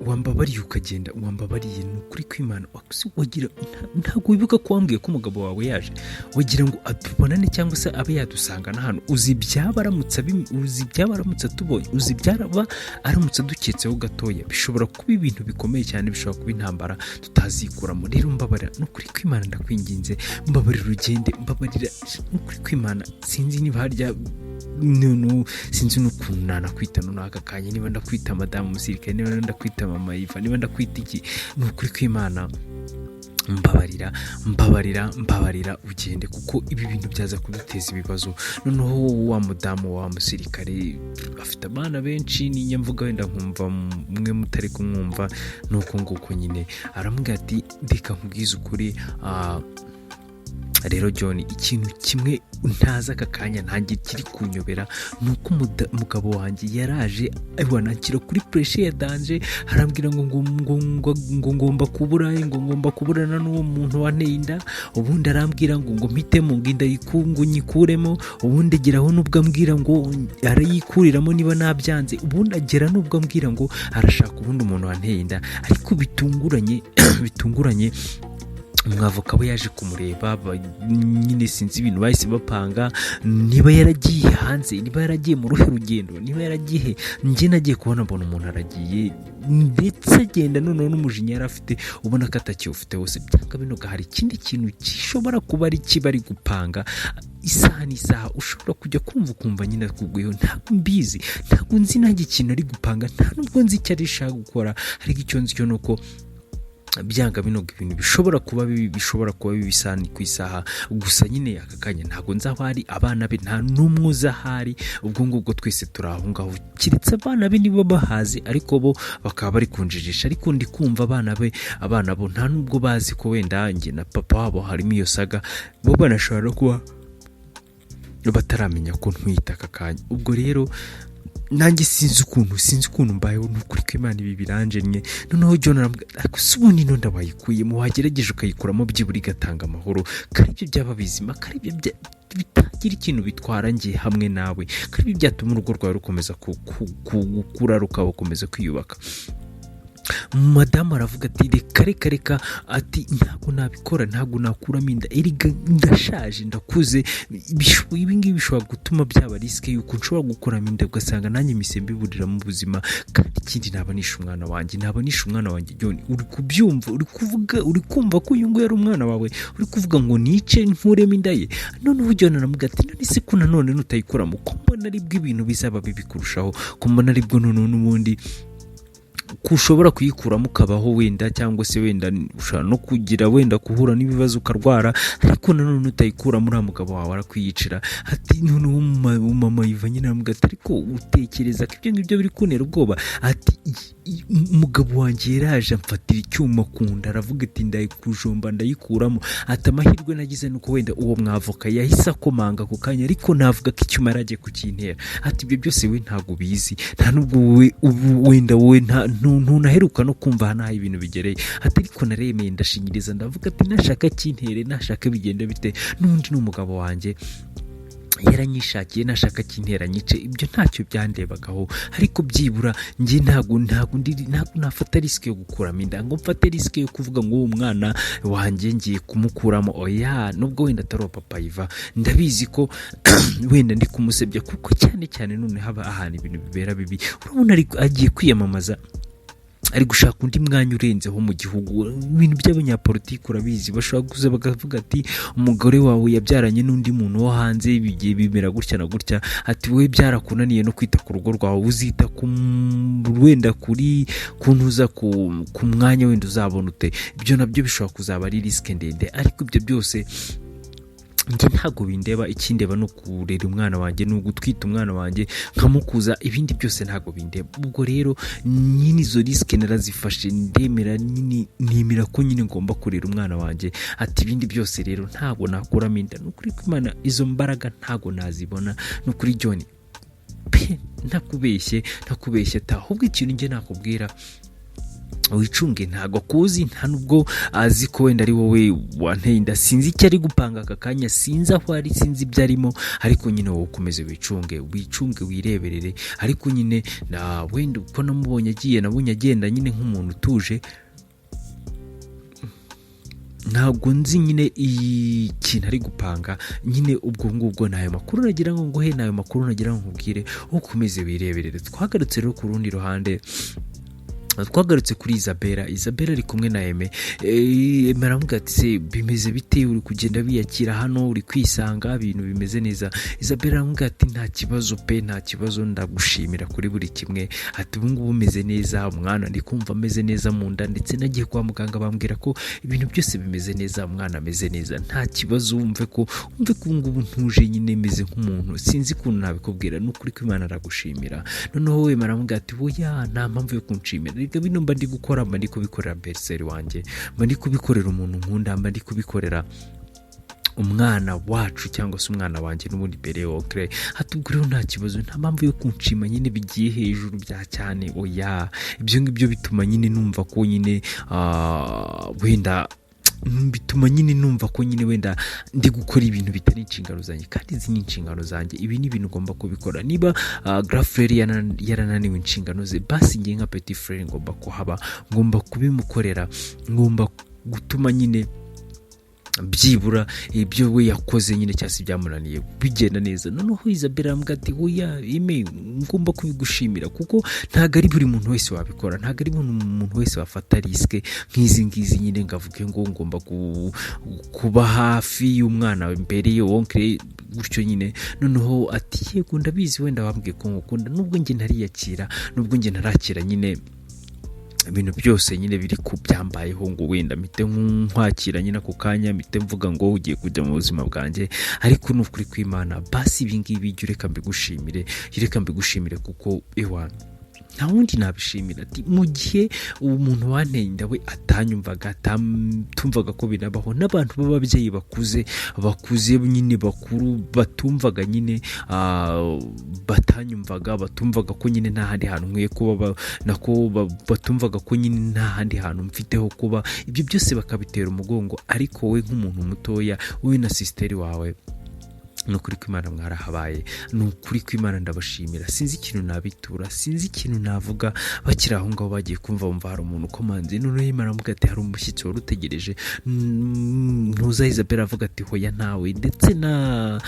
Wambabariye ukagenda, wambabariye, ni ukuri kw'Imana. Wagira ntabwo wibuka ko wambwiye ko umugabo wawe yaje, wagira ngo atubonane cyangwa se abe yadusanga na hano. Uzi ibyaba aramutse atubonye, uzi ibyaba aramutse aduketseho gatoya. Bishobora kuba ibintu bikomeye cyane, bishobora kuba intambara tutazikuramo. Rero mbabarira, ni ukuri kw'Imana, ndakwinginze, mbabarira ugende, mbabarira, ni ukuri kw'Imana. Sinzi niba harya noneho, sinzi n'ukuntu nanakwita noneho aka kanya, niba ndakwita madamu umusirikare, niba ndakwita mama Iva, niba ndakwita iki. Ni ukuri kw'Imana, mbabarira, mbabarira, mbabarira ugende, kuko ibi bintu byaza kuduteza ibibazo. Noneho wa mudamu wa musirikare afite abana benshi, niyo mvuga wenda nkumva mwe mutari kumwumva. Ni uko nguko nyine aramubwira ati: "Reka nkubwize ukuri rero John, ikintu kimwe ntazi aka kanya ntange kiri kunyobera ni uko umugabo wanjye yaraje wananshyira kuri pressure ya danger, arambwira ngo ngomba kubura, ngo ngomba kuburana n'uwo muntu wanteye inda. Ubundi arambwira ngo mpitemo, ngo inda ngo nyikuremo. Ubundi ageraho n'ubwo ambwira ngo arayikuriramo niba nabyanze. Ubundi agera n'ubwo ambwira ngo arashaka ubundi umuntu wanteye inda." Ariko bitunguranye, bitunguranye, umwavoka we yaje kumureba. Nyine sinzi ibintu bahise bapanga, niba yaragiye hanze, niba yaragiye mu ruhe rugendo, niba yaragiye. Njye nagiye kubona mbona umuntu aragiye, ndetse agenda noneho n'umujinya yari afite ubona ko atakiwufite wose. Byanga binoga hari ikindi kintu gishobora kuba ari kiba ari gupanga. Isaha n'isaha ushobora kujya kumva ukumva nyine akuguyeho. Ntabwo mbizi, ntabwo nzi nanjye ikintu ari gupanga, nta nubwo nzi icyo ari ishaka gukora. Ariko icyo nzi cyo ni uko byanga binoga ibintu bishobora kuba bibi, bishobora kuba bibi isaha ni ku isaha. Gusa nyine aka kanya ntabwo nzi aho ari, abana be nta n'umwe uzi aho ari. Ubwo ngubwo twese turi aho ngaho, keretse abana be nibo bahazi, ariko bo bakaba bari kunjijisha. Ariko ndi kumva abana be, abana bo nta nubwo bazi ko wenda njye na papa wabo harimo iyo saga. Bo banashobora no kuba bataramenya ko ntwite aka kanya. Ubwo rero nanjye sinzi ukuntu mbayeho, ni ukuri ko Imana ibi biranjennye. Noneho John aramubwira: "Ariko se ubundi ino nda wayikuyemo, wagerageje ukayikuramo byibura igatanga amahoro, ko aribyo byaba bizima, ko aribyo bitagira ikintu bitwara njye hamwe nawe, ko aribyo byatuma urugo rwawe rukomeza gukura, rukabakomeza kwiyubaka?" Madamu aravuga ati: "Reka, reka, reka." Ati: "Ntabwo nabikora, ntabwo nakuramo inda. Erega ndashaje, ndakuze. Ibi ngibi bishobora gutuma byaba risk yuko nshobora gukuramo inda, ugasanga nanjye mpise mbiburiramo ubuzima. Kandi ikindi naba nishe umwana wanjye, naba nishe umwana wanjye. John, uri kubyumva? Uri kuvuga, uri kumva ko uyu nguyu ari umwana wawe? Uri kuvuga ngo nice nkuremo inda ye?" Noneho John aramubwira ati: "None se ko nanone nutayikuramo, ko mbona aribwo ibintu bizaba bibi kurushaho, ko mbona aribwo noneho n'ubundi ko ushobora kuyikuramo ukabaho wenda, cyangwa se wenda ushobora no kugira wenda guhura n'ibibazo ukarwara, ariko nanone utayikuramo uriya mugabo wawe arakwiyicira." Ati noneho mama Iva nyine aramubwira ati: "Ariko utekereza ko ibyo ngibyo biri kuntera ubwoba?" Ati: "Umugabo wanjye yaraje amfatira icyuma ku nda, aravuga ati ndayikujomba ndayikuramo. Ati amahirwe nagize nuko wenda uwo mwavoka yahise akomanga ako kanya, ariko navuga ko icyuma yari agiye kukintera." Ati: "Ibyo byose we ntabwo ubizi, nta nubwo wowe ubu wenda wowe ntunaheruka no kumva aha n'aho ibintu bigereye." Ati: "Ariko naremeye ndashinyiriza, ndavuga ati nashaka kintere, nashaka bigende bite, n'undi ni umugabo wanjye yaranyishakiye, nashaka kintera nyice, ibyo ntacyo byandebagaho. Ariko byibura njye ntabwo nafata risk yo gukuramo inda, ngo mfate risk yo kuvuga ngo uwo mwana wanjye ngiye kumukuramo. Oya, nubwo wenda atari uwa papa Iva, ndabizi ko wenda ndi kumusebya, kuko cyane cyane none haba ahantu ibintu bibera bibi. Urabona agiye kwiyamamaza, ari gushaka undi mwanya urenzeho mu gihugu. Ibintu by'abanyapolitiki urabizi, bashobora kuza bakavuga ati umugore wawe yabyaranye n'undi muntu wo hanze, bigiye bimera gutya na gutya. Ati wowe byarakunaniye no kwita ku rugo rwawe, uzita ku wenda kuri kuntuza ku mwanya wenda uzabona ute? Ibyo nabyo bishobora kuzaba ari risk ndende. Ariko ibyo byose njye ntabwo bindeba. Ikindeba ni ukurera umwana wanjye, ni ugutwita umwana wanjye nkamukuza. Ibindi byose ntabwo bindeba. Ubwo rero nyine izo risk narazifashe, ndemera nyine, nemera ko nyine ngomba kurera umwana wanjye." Ati: "Ibindi byose rero ntabwo nakuramo inda, ni ukuri kw'Imana, izo mbaraga ntabwo nazibona, ni ukuri John pe, ntakubeshye, ntakubeshye. Ta ahubwo ikintu njye nakubwira Wicunge, ntabwo akuzi, nta nubwo azi ko wenda ari wowe wanteye inda. Sinzi icyo ari gupanga aka kanya, sinzi aho ari, sinzi ibyo arimo, ariko nyine wowe ukomeze wicunge, wicunge, wireberere. Ariko nyine na wenda uko namubonye agiye, nabonye agenda nyine nk'umuntu utuje. Ntabwo nzi nyine ikintu ari gupanga nyine. Ubwo ngubwo ni ayo makuru nagira ngo nguhe, ni ayo makuru nagira ngo nkubwire, ukomeze wireberere. Twagarutse rero ku rundi ruhande, twagarutse kuri Isabella. Isabella ari kumwe na Eme. Eme aramubwira ati: "Se bimeze bite? Uri kugenda wiyakira hano, uri kwisanga, ibintu bimeze neza?" Isabella aramubwira ati: "Nta kibazo pe, nta kibazo, ndagushimira kuri buri kimwe." Ati: "Ubu ngubu umeze neza, umwana ndi kumva ameze neza mu nda, ndetse nagiye kwa muganga bambwira ko ibintu byose bimeze neza, umwana ameze neza, nta kibazo. Wumve ko ubu ngubu ntuje nyine, meze nk'umuntu, sinzi ukuntu nabikubwira, ni ukuri ko Imana aragushimira." Noneho we aramubwira ati: "Oya, nta mpamvu yo kunshimira. Reka bino mba ndi gukora, mba ndi kubikorera belle-sœur wanjye, mba ndi kubikorera umuntu nkunda, mba ndi kubikorera umwana wacu cyangwa se umwana wanjye n'ubundi mbere oncle." Ati: "Ubwo rero nta kibazo, nta mpamvu yo kunshima nyine bigiye hejuru bya cyane, oya. Ibyo ngibyo bituma nyine numva ko nyine wenda bituma nyine numva ko nyine wenda ndi gukora ibintu bitari inshingano zanjye, kandi izi ni inshingano zanjye. Ibi ni ibintu ugomba kubikora. Niba grand frère yarananiwe inshingano ze, basi ngiye nka petit frère ngomba kuhaba, ngomba kubimukorera, ngomba gutuma nyine byibura ibyo we yakoze nyine cyangwa se byamunaniye bigenda neza." Noneho Isabella aramubwira ati: "Oya Eme, ngomba kubigushimira kuko ntabwo ari buri muntu wese wabikora, ntabwo ari buri muntu wese wafata risque nk'izi ngizi nyine ngo avuge ngo ngomba kuba hafi y'umwana mbere oncle gutyo nyine." Noneho ati: "Yego, ndabizi, wenda wambwiye ko ngukunda, nubwo njye ntariyakira, nubwo njye ntarakira nyine ibintu byose nyine biri ku byambayeho ngo wenda mpite nkwakira nyine ako kanya, mpite mvuga ngo ugiye kujya mu buzima bwanjye. Ariko ni ukuri kw'Imana, basi ibi ngibi jya ureka mbigushimire, jya ureka mbigushimire kuko ewana nta wundi nabishimira." Ati: "Mu gihe umuntu wanteye inda we atanyumvaga, atumvaga ko binabaho, n'abantu b'ababyeyi bakuze, bakuze nyine bakuru, batumvaga nyine, batanyumvaga, batumvaga ko nyine nta handi hantu nkwiye kuba, nako batumvaga ko nyine nta handi hantu mfiteho kuba, ibyo byose bakabitera umugongo. Ariko wowe nk'umuntu mutoya, wowe na sister wawe, ni ukuri kw'Imana mwarahabaye. Ni ukuri kw'Imana ndabashimira, sinzi ikintu nabitura, sinzi ikintu navuga." Bakiri aho ngaho, bagiye kumva bumva hari umuntu ukomanze. Noneho Imana aramubwira ati: "Hari umushyitsi wari utegereje." Ntuza Isabella avuga ati: "Hoya, ntawe." Ndetse na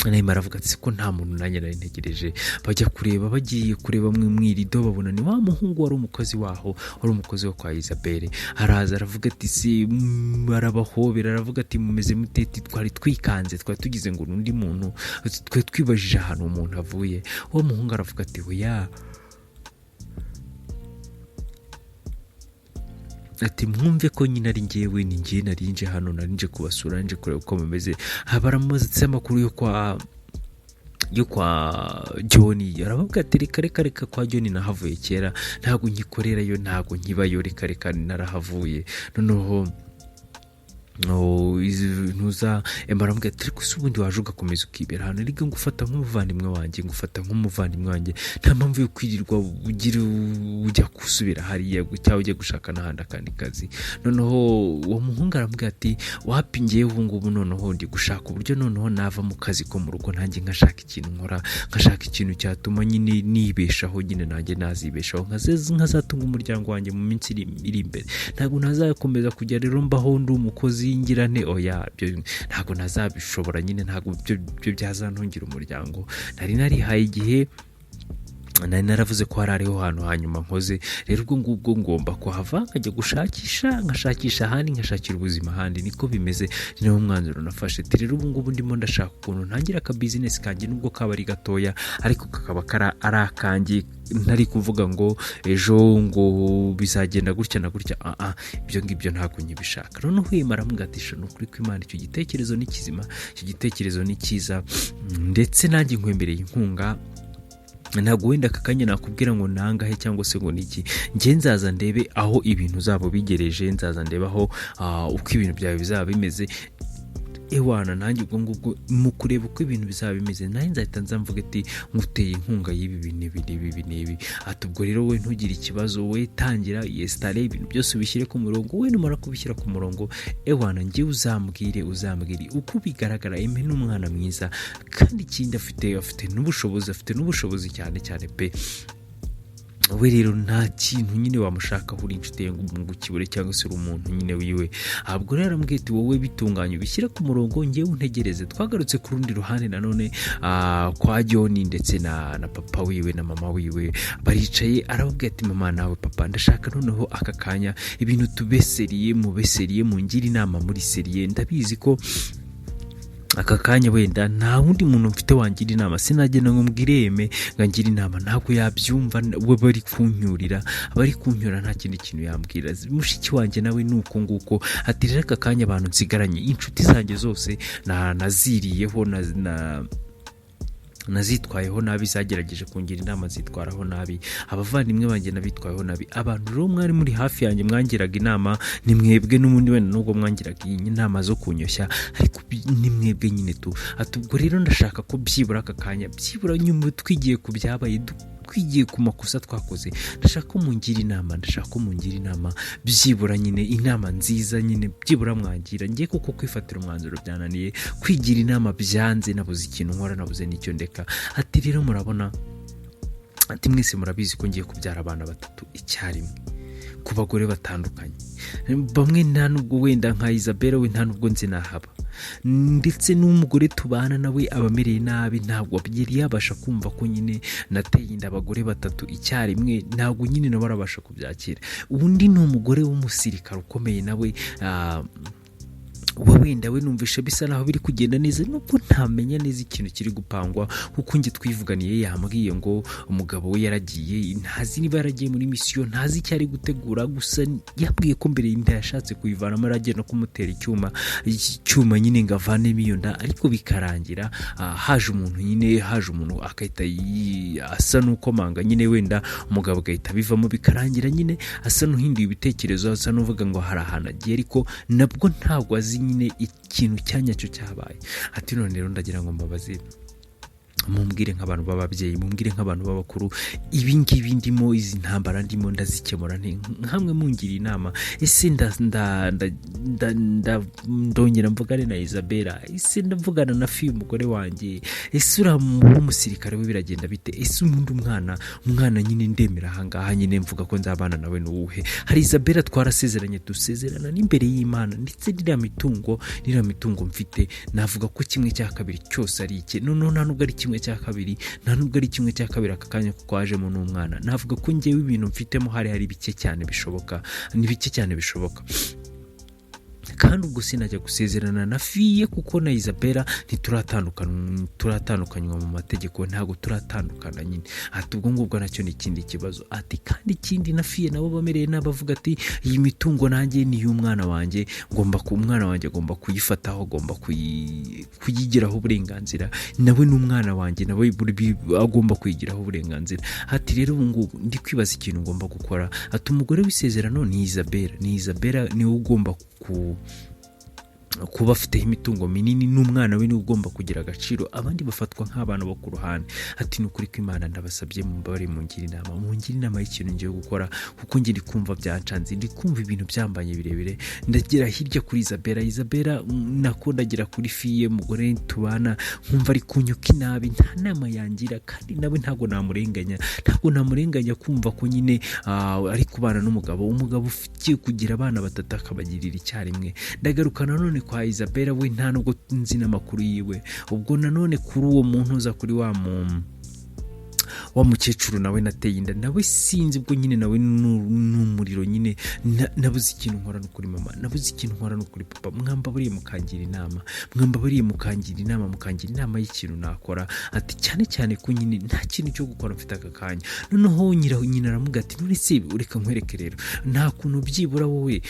Neymar aravuga ati: "Siko nta muntu nanjye nari ntegereje." Bajya kureba, bagiye kureba mu irido babona ni wa muhungu wari umukozi waho, wari umukozi wo kwa Isabelle. Araza aravuga ati: "Si arabahobera, aravuga ati: 'Mumeze mute?' Ati: 'Twari twikanze, twari tugize ngo ni undi muntu, twari twibajije ahantu umuntu avuye.'" Uwo muhungu aravuga ati: "Oya," ati: "Mwumve ko nyine ari ngewe, ni ngewe narinje hano, narinje kubasura, nje kureba uko mumeze." Baramubaza amakuru yo kwa John. Arababwira ati: "Reka, reka, reka, kwa John nahavuye kera, ntabwo nkikorerayo, ntabwo nkibayo, reka reka, narahavuye." Noneho no, ntuza Emma aramubwira ati: "Ariko se ubundi waje ugakomeza ukibera hano? Reka ngufata nk'umuvandimwe wanjye, ngufata nk'umuvandimwe wanjye, nta mpamvu yo kwirirwa ugira ujya gusubira hariya cyangwa ujya gushaka n'ahandi akandi kazi." Noneho uwo muhungu aramubwira ati: "Wapi, ngewe ubu ngubu noneho ndi gushaka uburyo noneho nava mu kazi ko mu rugo, nanjye nkashaka ikintu nkora, nkashaka ikintu cyatuma nyine nibeshaho nyine, nanjye nazibeshaho, nkazatunga umuryango wanjye mu minsi iri imbere. Ntabwo nazakomeza kujya rero mbaho ndi umukozi ngira nte, oya, ibyo ntabwo nazabishobora nyine, ntabwo ibyo byazantungira umuryango. Nari narihaye igihe, nari naravuze ko hari ariho hantu hanyuma nkoze. Rero ubwo ngubwo ngomba kuhava nkajya gushakisha, nkashakisha ahandi, nkashakira ubuzima ahandi. Niko bimeze, ni nawo mwanzuro nafashe." Ati: "Rero ubu ngubu ndimo ndashaka ukuntu ntangira aka business kanjye, nubwo kaba ari gatoya, ariko kakaba ari akanjye, ntari kuvuga ngo ejo ngo bizagenda gutya na gutya. Ah ah, ibyo ngibyo ntabwo nkibishaka." Noneho uyu aramubwira ati: "Ni ukuri kw'Imana, icyo gitekerezo ni kizima, icyo gitekerezo ni cyiza, ndetse nanjye nkwemereye inkunga. Ntabwo wenda aka kanya nakubwira ngo nangahe cyangwa se ngo niki. Njye nzaza ndebe aho ibintu zabo bigereje, nzaza ndebe aho uko ibintu byawe bizaba bimeze." Ewana, nanjye ubwo ngubwo mu kureba uko ibintu bizaba bimeze, nanjye nzahita nza mvuga ati nguteye inkunga y'ibi bintu, ibi n'ibi, ibi n'ibi. Ati ubwo rero we ntugire ikibazo, we tangira yesitare, ibintu byose ubishyire ku murongo. We numara kubishyira ku murongo, ewana, njyewe uzambwire. Uko bigaragara Eme ni umwana mwiza, kandi ikindi afite n'ubushobozi cyane cyane pe. We rero nta kintu nyine wamushakaho uri inshuti ye ngo ukibure, cyangwa se uri umuntu nyine wiwe. Ahubwo rero aramubwira ati wowe bitunganye, ubishyire ku murongo, ngewe untegereze. Twagarutse ku rundi ruhande nanone kwa John ndetse na papa wiwe na mama wiwe, baricaye. Arababwira ati mama nawe papa, ndashaka noneho aka kanya ibintu tube sérieux, mube sérieux, mungire inama muri sérieux. Ndabizi ko aka kanya wenda nta wundi muntu mfite wangira inama. Sinagenda ngo mbwire Eme ngo angire inama, ntabwo yabyumva. We bari kunyura, nta kindi kintu yambwira. Mushiki wanjye nawe ni uko nguko. Ati rero aka kanya abantu nsigaranye, inshuti zanjye zose naziriyeho, na nazitwayeho nabi, zagerageje kungira inama zitwaraho nabi. Abavandimwe banjye nabitwayeho nabi. Abantu rero mwari muri hafi yanjye mwangiraga inama, ni mwebwe n'ubundi. Wenda nubwo mwangiraga inama zo kunyoshya, ariko ni mwebwe nyine tu. Ati ubwo rero ndashaka ko byibura aka kanya, byibura nyuma twigiye ku byabaye, twigiye ku makosa twakoze, ndashaka ko mungira inama, ndashaka ko mungira inama, byibura nyine inama nziza nyine byibura mwangira ngiye, kuko kwifatira umwanzuro byananiye, kwigira inama byanze, nabuze ikintu nkora, nabuze n'icyo ndeka. Ati rero murabona, ati mwese murabizi ko ngiye kubyara abana batatu icyarimwe ku bagore batandukanye. Bamwe nta nubwo wenda nka Isabella we nta nubwo nzi nahaba, ndetse n'umugore tubana nawe aba amereye nabi, ntabwo yari yabasha kumva ko nyine nateye inda abagore batatu icyarimwe, ntabwo nyine nawe arabasha kubyakira. Undi ni umugore w'umusirikare ukomeye nawe, we wenda we numvisha bisa naho biri kugenda neza, nubwo ntamenya neza ikintu kiri gupangwa, kuko njye twivuganiye yambwiye ngo umugabo we yaragiye, ntazi niba yaragiye muri misiyo, ntazi icyo ari gutegura. Gusa yambwiye ko mbere inda yashatse kuyivanamo, yaragiye no kumutera icyuma nyine ngo avanemo iyo nda, ariko bikarangira haje umuntu nyine, haje umuntu agahita asa n'ukomanga nyine, wenda umugabo agahita abivamo, bikarangira nyine asa n'uhinduye ibitekerezo, asa n'uvuga ngo hari ahantu agiye, ariko nabwo ntabwo azi nyine ikintu cya nyacyo cyabaye. Ati none rero ndagira ngo mbabaze, mumbwire nk'abantu b'ababyeyi, mumbwire nk'abantu b'abakuru, ibi ngibi ndimo, izi ntambara ndimo, ndazikemura nte? Nkamwe mungira inama. Ese ndongera mvugane na Isabella? Ese ndavugana na Fi umugore wanjye? Ese uriya w'umusirikare we biragenda bite? Ese ubundi umwana nyine ndemera ahangaha nyine mvuga ko nzabana nawe ni uwuhe? Hari Isabella twarasezeranye, dusezerana n'imbere y'Imana, ndetse n'iriya mitungo mfite navuga ko kimwe cya kabiri cyose ari icye. Noneho nta nubwo ari kimwe cya kabiri, nta nubwo ari kimwe cya kabiri aka kanya, kuko hajemo n'umwana. Navuga ko ngewe ibintu mfitemo hari bike cyane bishoboka, ni bike cyane bishoboka. Kandi ubwo sinajya gusezerana na Fiye, kuko na Isabella turatandukanywa mu mategeko, ntabwo turatandukana nyine. Ati ubwo ngubwo nacyo ni ikindi kibazo. Ati kandi ikindi na Fiye nabo bamereye n'abavuga ati iyi mitungo nanjye ni iy'umwana wanjye, ngomba ku umwana wanjye agomba kuyifataho, agomba kuyigiraho uburenganzira, nawe ni umwana wanjye, nawe agomba kuyigiraho uburenganzira. Ati rero ubu ngubu ndi kwibaza ikintu ngomba gukora. Ati umugore w'isezerano ni Isabella, ni Isabella niwe ugomba kuba afiteho imitungo minini, n'umwana we niwe ugomba kugira agaciro, abandi bafatwa nk'abana bo ku ruhande. Ati ni ukuri kw'Imana ndabasabye, mumbabare mungire inama y'ikintu ngiye gukora, kuko njye ndi kumva byancanze, ndi kumva ibintu byambanye birebire. Ndagera hirya kuri Isabella, Isabella nako ndagera kuri Fiye mugore tubana, nkumva ari kunyuka inabi, nta nama yangira. Kandi nawe ntabwo namurenganya kumva ko nyine ari kubana n'umugabo, umugabo ugiye kugira abana batatu akabagirira icyarimwe. Ndagaruka nanone kwa Isabella, we nta nubwo nzi n'amakuru yiwe. Ubwo nanone kuri uwo muntu uza kuri wa mukecuru nawe nateye inda, nawe sinzi, ubwo nyine nawe ni umuriro nyine. Nabuze ikintu nkora n'ukuri mama, nabuze ikintu nkora n'ukuri papa. Mwambabariye mukangira inama, mwambabariye mukangira inama, mukangira inama y'ikintu nakora. Ati cyane cyane ko nyine nta kintu cyo gukora mfite aka kanya. Noneho nyina aramuga ati none se reka nkwereke rero, nta kuntu byibura wowe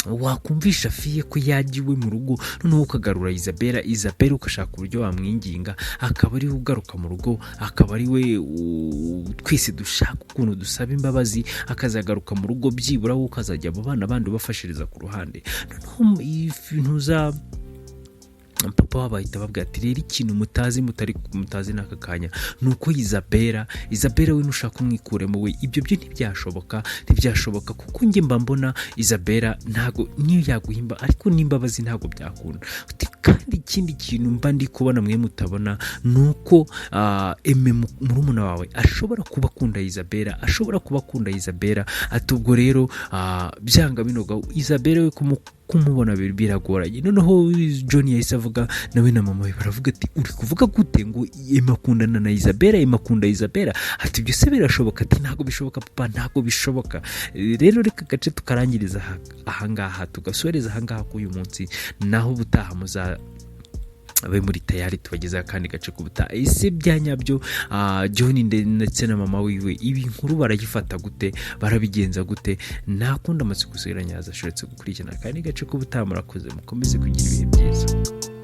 Wakumvisha Fiye ko yajya iwe mu rugo, noneho ukagarura Isabella. Isabella ugashaka uburyo wamwinginga akaba ariwe ugaruka mu rugo, akaba ari we twese dushaka ukuntu dusaba imbabazi, akazagaruka mu rugo, byibura wowe ukazajya abo bana bandi ubafashiriza ku ruhande. Noneho ntuza papa wabo ahita ababwira ati: "Rero ikintu mutazi, mutari mutazi n'aka kanya, ni uko Isabella we nushaka umwikuremo we, ibyo byo ntibyashoboka, ntibyashoboka, kuko njye mba mbona Isabella ntago niyo yaguhimba, ariko n'imbabazi ntabwo byakunda." Uti: "Kandi ikindi kintu mba ndi kubona mwe mutabona ni uko Eme murumuna wawe ashobora kuba akunda Isabella, ashobora kuba akunda Isabella." Ati: "Ubwo rero byanga binoga Isabella we kumubona biragoranye." Noneho John yahise avuga nawe na mama we, baravuga ati: "Uri kuvuga gute ngo Emma akundana na Isabella, Emma akunda Isabella?" Ati: "Ibyo se birashoboka?" Ati: "Ntabwo bishoboka papa, ntabwo bishoboka." Rero reka agace tukarangiriza ahangaha, tugasoreza ahangaha k'uyu munsi, naho ubutaha muza abe muri tayari tubagezaho akandi gace k'ubutaha. Ese bya nyabyo John ndetse na mama wiwe ibi nkuru barayifata gute? Barabigenza gute? Ntakunda amatsiko gusigaranya, ashobotse gukurikirana akandi gace k'ubutaha. Murakoze, mukomeze kugira ibihe byiza.